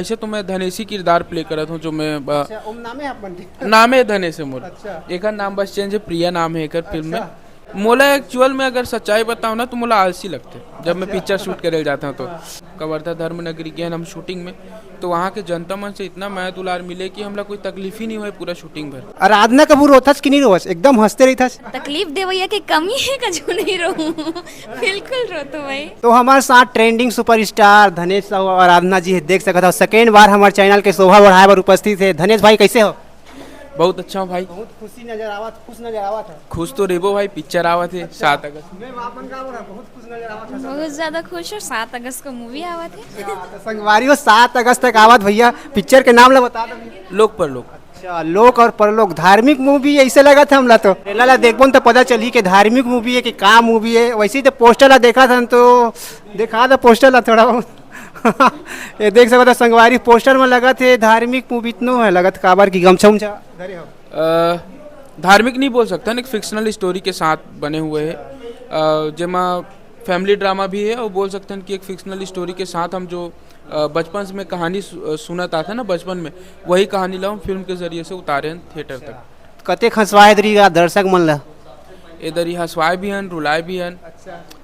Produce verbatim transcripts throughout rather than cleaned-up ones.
ऐसे तो मैं धनेशी किरदार प्ले करत हूँ, जो मैं, अ, अच्छा, ओम नामे आप मन के? नामे धनेश है मोर। अच्छा। एकर नाम बस चेंज है, प्रिया नाम है एकर फिल्म में। अच्छा। मोला एक्चुअल में अगर सच्चाई बताऊँ ना, तो मोला आलसी लगथे जब मैं पिक्चर शूट करे जाता हूँ तो। कवर्धा धर्म नगरी गए हम शूटिंग में, तो वहाँ के जनता मन से इतना मया दुलार मिले कि हमला कोई तकलीफ ही नहीं हुआ पूरा शूटिंग भर। आराधना कभू रोथस कि नहीं रोवस? एकदम हंसते रहिथस। तकलीफ देवैया के कमी है, कजू नहीं रहूं। बिल्कुल रोतो भाई। तो हमारे साथ ट्रेंडिंग सुपरस्टार धनेश साहू और आराधना जी है, देख सकत हो सेकेंड बार हमारे चैनल के शोभा बढ़ाए बर उपस्थित है। धनेश भाई, कैसे हो? बहुत अच्छा हूँ भाई। बहुत खुशी नजर आवत, खुश नजर आवत है। खुश तो रेबो भाई, पिक्चर आवत है सात अगस्त। मैं आपन का बोला, बहुत खुश नजर आवत है। बहुत ज्यादा खुश हूँ, सात अगस्त को मूवी आवत है। तो संगवारी हो, सात अगस्त तक आवत भैया, पिक्चर के नाम ला बता दो भैया। लोक परलोक। अच्छा, लोक और परलोक धार्मिक मूवी ऐसे लगत है हमला तो। ट्रेलर ला देखबो न तो पता चलही कि धार्मिक मूवी है कि का मूवी है। वैसे ही तो पोस्टर ला देखा था न तो दिखा दो पोस्टर ला थोड़ा बहुत। ये देख सकत हो संगवारी, पोस्टर में लगत है धार्मिक मूवी इतनो है लगत, काबर की गमछा उमछा धरे हो। अ, धार्मिक नहीं बोल सकता ना, एक फिक्शनल स्टोरी के साथ बने हुए है, अ, जेमा फैमिली ड्रामा भी है और बोल सकते हैं कि एक फिक्शनल स्टोरी के साथ हम जो, अ, बचपन से मैं कहानी सु-, अ, सुनत आता ना बचपन में, वही कहानी ला हम फिल्म के जरिए से उतारे हैं थिएटर तक। कतेक हंसवाए दरी दर्शक मन ला? इधर ही हंसवाए भी हन, रुलाए भी हन,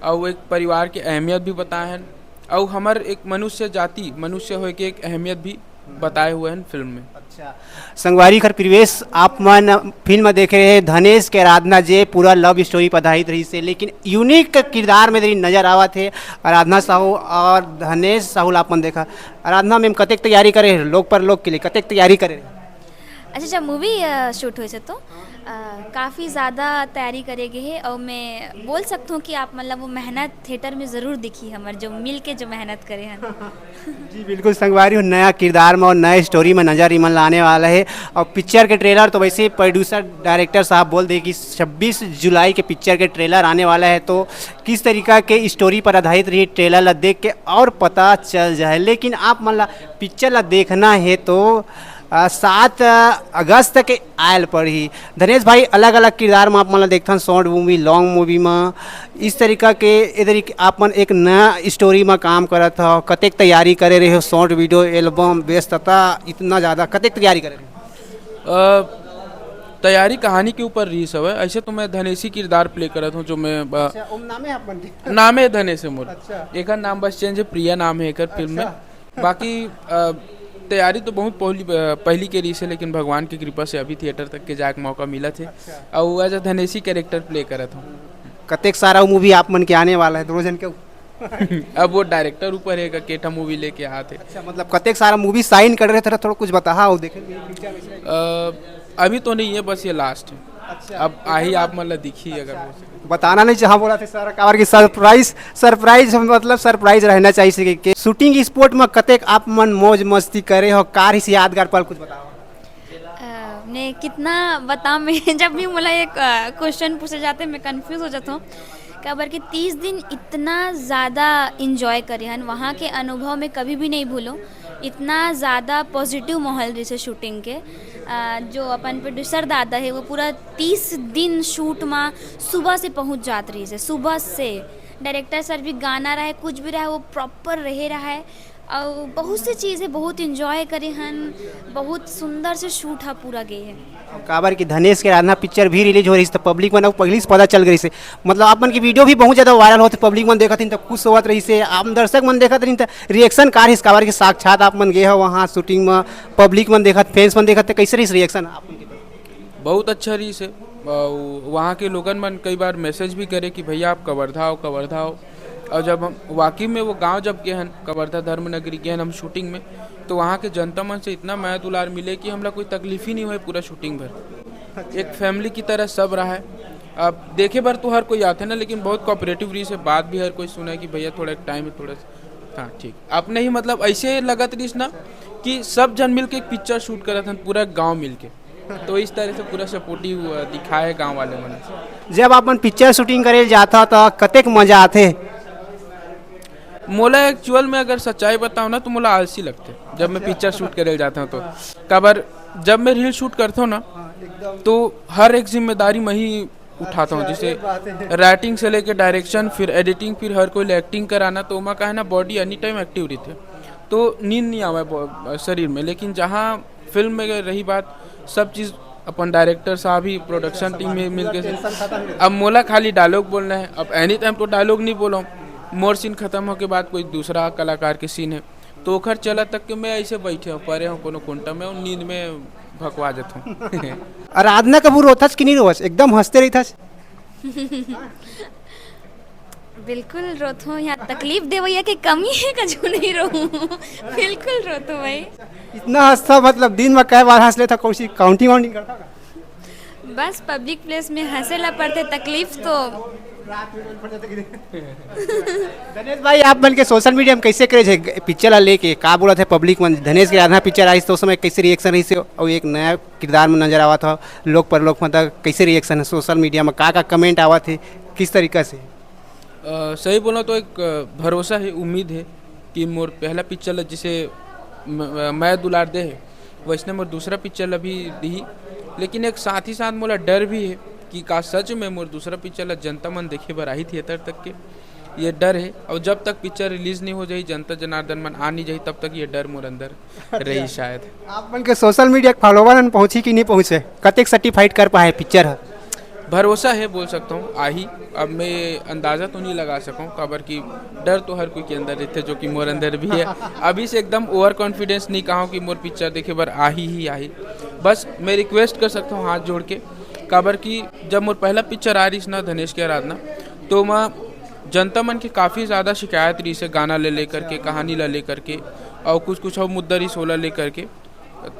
और एक परिवार के अहमियत भी बताए हन, और हमर एक मनुष्य जाति, मनुष्य होए के एक अहमियत भी बताए हुए हैं फिल्म में। अच्छा, संगवारी खर प्रिवेश, आप मन फिल्म देखे रहे धनेश के आराधना, जे पूरा लव स्टोरी पर आधारित रही से, लेकिन यूनिक किरदार में दरी नजर आवत है आराधना साहू और धनेश साहू ला अपन देखा। आराधना मैम, कतेक तैयारी करे रहे लोक परलोक के लिए, कतेक तैयारी करे रहे? अच्छा अच्छा, मूवी शूट हुई से तो अ, काफ़ी ज़्यादा तैयारी करे गए है और मैं बोल सकता हूँ कि आप मतलब वो मेहनत थिएटर में ज़रूर दिखी, हमारे जो मिल के जो मेहनत करे हैं। जी बिल्कुल संगवारी हो, नया किरदार में और नए स्टोरी में नजर इमन लाने वाला है। और पिक्चर के ट्रेलर तो वैसे ही प्रोड्यूसर डायरेक्टर साहब बोल दे कि छब्बीस जुलाई के पिक्चर के ट्रेलर आने वाला है, तो किस तरीका के स्टोरी पर आधारित रही ट्रेलर ला देख के और पता चल जाए। लेकिन आप मन ला पिक्चर ला देखना है तो आ, सात अगस्त के आयल पड़ही। धनेश भाई, अलग अलग किरदार में आप मन ला देखथन, शॉर्ट मूवी, लॉन्ग मूवी में, इस तरीका के इधर एक आप मन एक नया स्टोरी में काम करत हो, कतेक तैयारी करे रहे हो, शॉर्ट वीडियो, एल्बम, व्यस्तता इतना ज़्यादा, कतेक तैयारी करे रहे हो? अ, तैयारी कहानी के ऊपर रही सब है। ऐसे तो मैं धनेशी किरदार प्ले करत हूँ, जो मैं, अ, ओम नामे आप मन के? नामे धनेश है मोर। अच्छा। एकर नाम बस चेंज है, प्रिया नाम है एकर फिल्म में। बाकी, अ, तैयारी तो बहुत पहली, अ, पहली के रही से, लेकिन भगवान की कृपा से अभी थिएटर तक के जाए के मौका मिलत है। और एज अ धनेशी कैरेक्टर प्ले करत हूँ। कतेक सारा मूवी आप मन के आने वाला है दोनों जन के? अब वो डायरेक्टर ऊपर है कि केठा मूवी लेके आते। अच्छा, मतलब कतेक सारा मूवी साइन कर रहे थे, थोड़ा कुछ बताहा हो देखे। अ, अभी तो नहीं है, बस ये लास्ट है। अब आही आप मन ला दिखी अगर हो सके। बताना नहीं चाहा बोला थे सारा काबर की सरप्राइज, सरप्राइज मतलब सरप्राइज रहना चाहिए। के शूटिंग स्पॉट में कतेक आप मन मौज मस्ती करे हो, कार ही से यादगार पल कुछ बताओ। अ, ने कितना बता मैं जब भी मोला एक क्वेश्चन पूछे जाते मैं कंफ्यूज हो जाता हूँ। काबर कि तीस दिन इतना ज़्यादा इंजॉय करे हन, वहाँ के अनुभव मैं कभी भी नहीं भूलूँ। इतना ज़्यादा पॉजिटिव माहौल रही से शूटिंग के। अ, जो अपन प्रोड्यूसर दादा है वो पूरा तीस दिन शूट में सुबह से पहुँच जात रही से, सुबह से डायरेक्टर सर भी गाना रहे कुछ भी रहे वो प्रॉपर रहे रहा है। और बहुत से चीज़ें बहुत इंजॉय करे हन, बहुत सुंदर से शूट हा पूरा गए है। काबर की धनेश के आराधना पिक्चर भी रिलीज हो रही तो पब्लिक मन पहले से पता चल गई से, मतलब आप मन की वीडियो भी बहुत ज़्यादा वायरल होते, पब्लिक मन देखत रही तो खुश होवत रही से, आम दर्शक मन देखत रही तो रिएक्शन कार इस काबर की साक्षात आप मन गए हो वहाँ शूटिंग में, पब्लिक मन देखत, फैंस मन देखत तो कैसे रही रिएक्शन आप मन के? बहुत अच्छा रही से। अ, वहाँ के लोगन मन कई बार मैसेज भी करे कि भैया आप कवर्धा आओ, कवर्धा आओ। और जब हम वाकई में वो गांव जब गए हन, कवर्धा धर्म नगरी गए हन हम शूटिंग में, तो वहाँ के जनता मन से इतना मया दुलार मिले कि हमला कोई तकलीफ ही नहीं हुए पूरा शूटिंग भर। एक फैमिली की तरह सब रहा है। अब देखे बर तो हर कोई आते ना, लेकिन बहुत कोऑपरेटिव रही से, बात भी हर कोई सुना कि भैया थोड़ा टाइम है, थोड़ा सा। हाँ ठीक, अपने ही मतलब ऐसे लगत रही ना कि सब जन मिल के एक पिक्चर शूट करत हन, पूरा गांव मिल के। तो इस तरह से पूरा सपोर्टिव दिखाए गांव वाले मन। जब आप मन पिक्चर शूटिंग करे जाता तो कतेक मजा आते? मोला एक्चुअल में अगर सच्चाई बताऊँ ना, तो मोला आलसी लगते जब मैं पिक्चर शूट करे जाता हूँ तो। काबर, जब मैं रील शूट करता हूँ ना, तो हर एक जिम्मेदारी मैं ही उठाता हूँ। जैसे राइटिंग से लेके डायरेक्शन, फिर एडिटिंग, फिर हर कोई एक्टिंग कराना, तो मैं कहे ना बॉडी एनी टाइम एक्टिव रही थे। तो नींद नहीं आवे ब-, शरीर में। लेकिन जहाँ फिल्म में रही बात, सब चीज़ अपन डायरेक्टर साहब ही, प्रोडक्शन टीम में मिलके से, अब मोला खाली डायलॉग बोलना है। अब एनी टाइम तो डायलॉग नहीं बोलो, मोर सीन खत्म होके बाद कोई दूसरा कलाकार के सीन है, तो ओखर चला तक के मैं ऐसे बैठे हूँ, परे हूँ कोनो कोंटा में, और नींद में भकवा जाता हूँ। आराधना कपूर रोथस कि नहीं रोवस? एकदम हंसते रहिथस। बिल्कुल रोथो, यहाँ तकलीफ देवैया के कमी है, कछु नहीं रोहूँ। बिल्कुल रोथो भाई। इतना हंसता, मतलब, दिन में कई बार हंस लेता, कोई काउंटिंग वाउंटिंग करता का? बस पब्लिक प्लेस में हंसे ला पड़ते, तकलीफ तो। धनेश भाई, आप मन के सोशल मीडिया में कैसे क्रेज है पिक्चर ला लेके? का बोलत हे पब्लिक मन? धनेश के आराधना पिक्चर आइस तो उस समय कैसे रिएक्शन रहिस हे, और एक नया किरदार में नजर आवत हो लोक परलोक में, त कैसे रिएक्शन है सोशल मीडिया में? का का कमेंट आवत हे, किस तरीका से? अ, सही बोलूँ तो एक, अ, भरोसा है, उम्मीद है कि मोर पहला पिक्चर ला जिसे म-, अ, मैं दुलार दे है, वैसने मोर दूसरा पिक्चर ला भी दिही। लेकिन एक साथ ही साथ मोला डर भी है कि का सच में मोर दूसरा पिक्चर ला जनता मन देखे बर आही थिएटर तक के, ये डर है। और जब तक पिक्चर रिलीज नहीं हो जाही, जनता जनार्दन मन आ नहीं जाही, तब तक ये डर मोर अंदर रही शायद। आप मन के सोशल मीडिया के फॉलोवर मन पहुंची कि नहीं पहुंचे? कतेक सर्टिफाइड कर पाए पिक्चर ह? भरोसा है, बोल सकता हूँ, आही। अब मैं अंदाज़ा तो नहीं लगा सकूँ, काबर कि डर तो हर कोई के अंदर रहते, जो कि मोर अंदर भी है। अभी से एकदम ओवर कॉन्फिडेंस नहीं कहा हूँ कि मोर पिक्चर देखे बर आही ही आही। बस मैं रिक्वेस्ट कर सकता हूँ हाथ जोड़ के, काबर कि जब मोर पहला पिक्चर आ रही ना, धनेश के आराधना, तो मैं जनता मन के काफ़ी ज़्यादा शिकायत रही से गाना ले लेकर के, कहानी ला लेकर के, और कुछ कुछ और मुद्दा रही ओला लेकर के।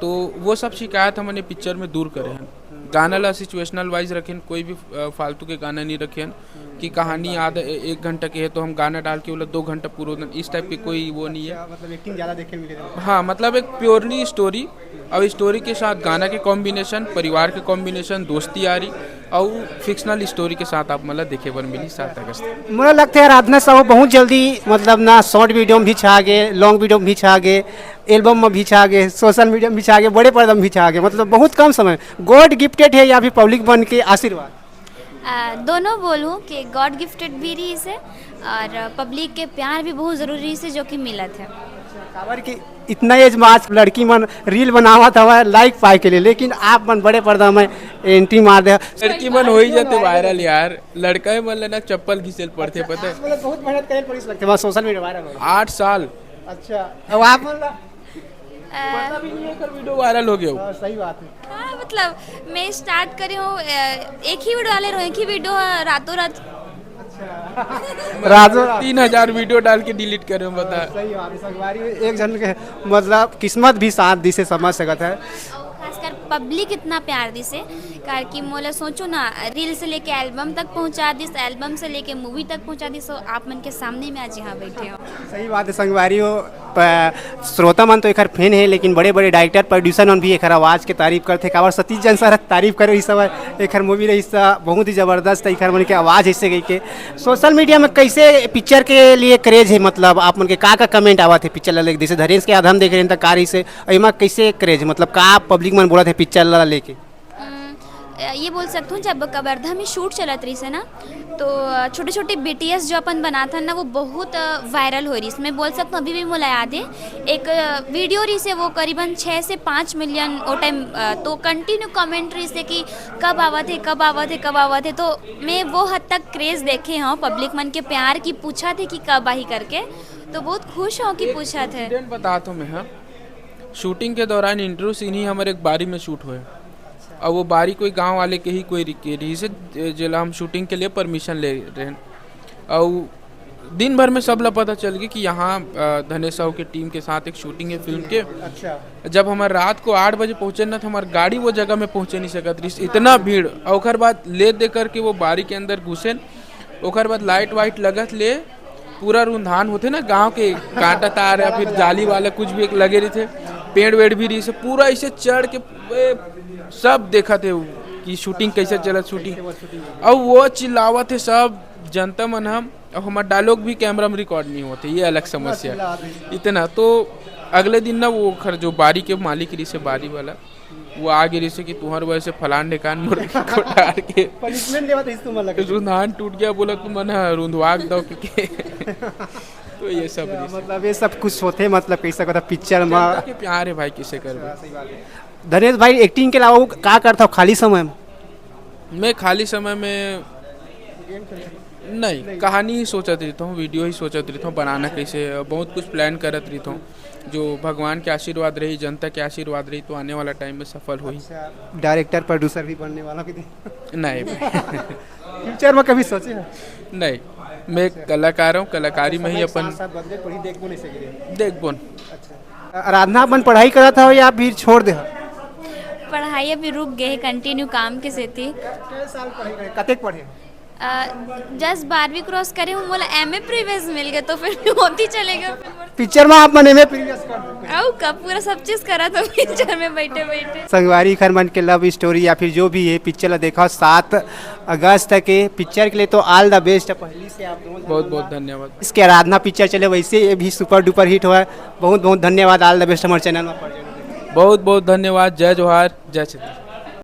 तो वो सब शिकायत हमन ये पिक्चर में दूर करे हन। गाना ला सिचुएशनल वाइज रखेन, कोई भी अ, फालतू के गाना नहीं रखेन कि कहानी आधा ए-, एक घंटा के है तो हम गाना डाल के बोला दो घंटा पूरा दिन, इस टाइप के कोई वो नहीं है। मतलब एक्टिंग ज़्यादा देखे मिले थे। हाँ, मतलब एक प्योरली स्टोरी, और स्टोरी के साथ गाना के कॉम्बिनेशन, परिवार के कॉम्बिनेशन, दोस्ती यारी, और फिक्शनल स्टोरी के साथ आप मतलब देखे बर मिली सात अगस्त। मोला लगता है आराधना साहू बहुत जल्दी, मतलब, ना शॉर्ट वीडियो में भी छा गे, लॉन्ग वीडियो में भी छा गे, एल्बम में भी छा गे, सोशल मीडिया में भी छा गे, बड़े पर्दा में भी छा गे, मतलब बहुत कम समय। गॉड गिफ्टेड है या फिर पब्लिक मन के आशीर्वाद? आ, दोनों बोलूँ कि गॉड गिफ्टेड भी रही से और पब्लिक के प्यार भी बहुत ज़रूरी से जो कि मिलत है। काबर कि इतना एज में आज लड़की मन रील बनावत हवय लाइक पाए के लिए, लेकिन आप मन बड़े पर्दा में एंट्री मार दे। लड़की मन हो ही जाते वायरल यार, लड़का मन लेना चप्पल घिसेल पड़ते, पता है? आप लोग बहुत मेहनत करे पड़िस लगते, बस सोशल मीडिया वायरल हो गया। आठ साल। अच्छा, अब आप मन ला अ, पता भी नहीं है, कल वीडियो वायरल हो गया हो। हाँ, सही बात है। हाँ, मतलब, मैं स्टार्ट करे हूँ, अ, एक ही वीडियो डाले रहूँ, एक ही वीडियो, अ, रातों रात। राजू तीन हजार वीडियो डाल के डिलीट करे हूँ, बता। सही बात है, संगवारी, एक जन के, मतलब, किस्मत भी साथ दिसे, समझ सकत है। और खासकर पब्लिक इतना प्यार दिसे, कार कि मोला सोचो ना, रील से लेके एल्बम तक पहुँचा दिस, एल्बम से लेके मूवी तक पहुँचा दिस, तो आप मन के सामने में आज यहाँ बैठे हो। सही बात है, संगवारी हो। प-, श्रोता मन तो एखर फैन है, लेकिन बड़े-बड़े डायरेक्टर, प्रोड्यूसर मन भी एखर आवाज के तारीफ करथे। काबर सतीश जैन सर तारीफ करे रहिस हवय, एखर मूवी रहिस त बहुत ही जबरदस्त है, एखर मन के आवाज ऐसे गई के। सोशल मीडिया में कैसे पिक्चर के लिए क्रेज है, मतलब आप मन के का-का कमेंट आवत है पिक्चर ला लेके? जैसे धनेश के आराधना देखे रहेन त का रहिस हे, एमा कैसे क्रेज है, मतलब का पब्लिक मन बोलत है पिक्चर ला लेके? उम, अ, ये बोल सकथव, जब कवर्धा में शूट चलत रहिस हे ना, तो, अ, छोटे-छोटे बीटीएस जो अपन बनाथन ना, वो बहुत, अ, वायरल हो रहिस। मैं बोल सकथव, अभी भी मोला याद हे, एक, अ, वीडियो रहिस हे, वो करीबन छः से पाँच मिलियन ओ टाइम, अ, तो कंटिन्यू कमेंट रहिस हे कि कब आवत हे, कब आवत हे, कब आवत हे। तो मैं वो हद तक क्रेज देखे हव, पब्लिक मन के प्यार की पूछत हे कि कब आही करके, तो बहुत खुश हव कि पूछत हे। इंसिडेंट बताथव मैं, हाँ। शूटिंग के दौरान इंटरव्यू सीन ही हमर एक बारी में शूट होए। अब वो बारी कोई गांव वाले के ही कोई रि-, के रहिस हे, जे-, जेला हम शूटिंग के लिए परमिशन ले रहेन। अउ दिन भर में सब ला पता चल गई कि यहाँ, अ, धनेश साहू के टीम के साथ एक शूटिंग है फिल्म के। अच्छा। जब हमर रात को आठ बजे पहुँचे ना, तो हमर गाड़ी वो जगह में पहुँचे नहीं सकत रहिस, इतना भीड़। और ओकर बाद ले दे करके वो बारी के अंदर घुसेन, ओकर बाद लाइट वाइट लगत ले पूरा रुंधान होथे ना गांव के, कांटा तार या फिर जाली वाला कुछ भी एक लगे रहिथे, पेड़ वेड़ भी रहिसे, पूरा ऐसे चढ़ के ए, सब देखत हे कि शूटिंग कैसे चलत, शूटिंग। और वो चिल्लावत हे सब जनता मन हम, और हमार डायलॉग भी कैमरा में रिकॉर्ड नहीं होते, ये अलग समस्या। इतना तो अगले दिन ना वो खर जो बारी के मालिक रहिसे, बारी वाला, वो आ गे रहिसे कि तुहर वजह से फलान ढेकान मुर्गी कोटार के पनिशमेंट देवत रहिस तुमन ला। रुंधान टूट गया, बोला तुमन ह रुंधवा के दो के। तो ये सब रहिस। मतलब ये सब कुछ होथे, मतलब कैसे कहता पिक्चर में। जनता के प्यार है भाई, किसे करबे। धनेश भाई, एक्टिंग के अलावा वो का करता हो खाली समय में? मैं खाली समय में नहीं, कहानी ही सोचत रहता हूँ, वीडियो ही सोचत रहता हूँ बनाना कैसे है, बहुत कुछ प्लान करत रहता हूँ। जो भगवान के आशीर्वाद रही, जनता के आशीर्वाद रही, तो आने वाला टाइम में सफल होही। डायरेक्टर प्रोड्यूसर भी बनने वाला कि नहीं? नहीं भाई। फ्यूचर में कभी सोचे हैं? नहीं, मैं कलाकार हूँ, कलाकारी में ही अपन साथ साथ बदले पढ़ी देखबो नहीं सके। देखबो न। आराधना अपन पढ़ाई करत हो या फिर छोड़ दे हो? पढ़ाई अभी रुक गए, कंटिन्यू काम के सेती। कई साल पढ़ाई करे, कतेक पढ़े? जस्ट बारहवीं क्रॉस करे हूँ, मोला एम ए प्रीवियस मिल गए, तो फिर भी होती चले गए। फिर मोर- पिक्चर में आप मन एम ए प्रीवियस कर दो। अउ का पूरा सब चीज करा था पिक्चर में बैठे बैठे। संगवारी खर मन के लव स्टोरी या फिर जो भी है, पिक्चर ला देखा सात अगस्त के। पिक्चर के लिए तो ऑल द बेस्ट। पहली से आप दोनों बहुत बहुत धन्यवाद। इसके आराधना पिक्चर चले, वैसे ये भी सुपर डुपर हिट हुआ है। बहुत बहुत धन्यवाद, ऑल द बेस्ट हमारे चैनल में। बहुत बहुत धन्यवाद। जय जोहार, जय छत्तीसगढ़।